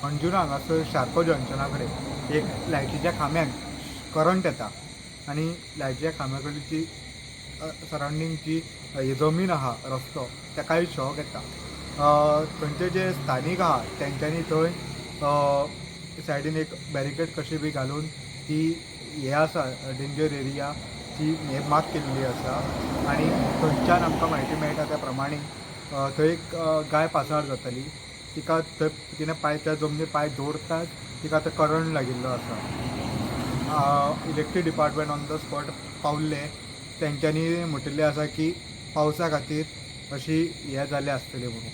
अंजुना हांगासर शार्को जंक्शना कडेन एक लायटीच्या खांब्याक करंट येता आनी लायटीच्या खांब्या कडेन जी सरावंडींग जी जमीन आहा, रस्तो, ताकाय शॉक येता. थंयचे जे स्थानीक आहा तेंच्यांनी थंय सायडीन एक बॅरिकेड कशी बी घालून ती हे आसा डेंजर एरिया ती हे मार्क केल्ली आसा. आनी थंयच्यान आमकां म्हायती मेळटा त्या प्रमाणे थंय एक गाय पासार जाताली, तिका थंय तिणें पांय त्या जमनीर पांय दवरताच तिका थंय करंट लागिल्लो आसा. Electric department on the spot पावल्ले. तेंच्यांनी म्हटिल्लें आसा की पावसा खातीर अशी हें जालें आसतलें म्हणून.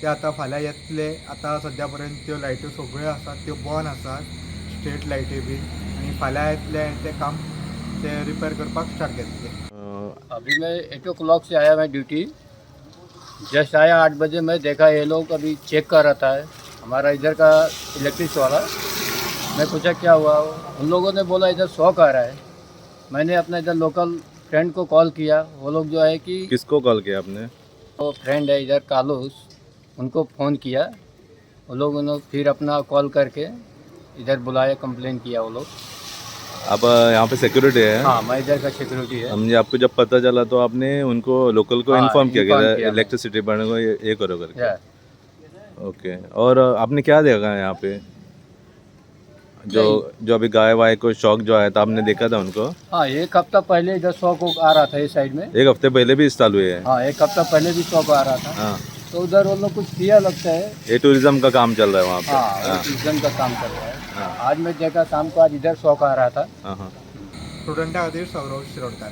ते आतां फाल्यां येतले. आतां सद्या पर्यंत त्यो लायट्यो सगळ्यो आसात त्यो बंद आसात, स्ट्रीट लायटी बीन, आनी फाल्यां येतले आनी तें काम ते रिपेर करपाक स्टार्ट जातलें. अभी मैं 8 ओ क्लॉक से आया, मैं ड्यूटी जस्ट आया 8 बजे. मैं देखा ये लोग अभी चेक कर रहा था, हमारा इधर का इलेक्ट्रिक वाला. मैं पूछा क्या हुआ? उन लोगों ने बोला इधर शॉक आ रहा है. मैंने अपना इधर लोकल फ्रेंड को कॉल किया. वो लोग जो है कि किसको कॉल किया आपने? वो फ्रेंड है इधर कालूस, उनको फ़ोन किया. वो लोग उन्होंने फिर अपना कॉल करके इधर बुलाया, कंप्लेन किया वो लोग. आप यहाँ पे सिक्योरिटी है? हाँ, मैं इधर का सिक्योरिटी है. समझे, आपको जब पता चला तो आपने उनको लोकल को हाँ, इन्फॉर्म किया inform कि किया. इलेक्ट्रिसिटी डिपार्टमेंट को ये करो करके? या. ओके, और आपने क्या देखा यहाँ पे, जो जो अभी गाय वाय को शौक जो आया था, आपने देखा था उनको? हाँ, एक हफ्ता पहले इधर शॉक आ रहा था इस साइड में. एक हफ्ते पहले भी चालू है? हाँ, एक हफ्ता पहले भी शॉक आ रहा था. तो उधर वो लोग कुछ किया लगता है. ये टूरिज्म का काम चल रहा है वहाँ पे? हाँ, वो टूरिज्म का काम कर रहा है. हाँ. आज मैं देखा शाम को, आज इधर शॉक आ रहा था. हाँ हाँ स्टुडंटा खातीर सौरव शिरोडकार.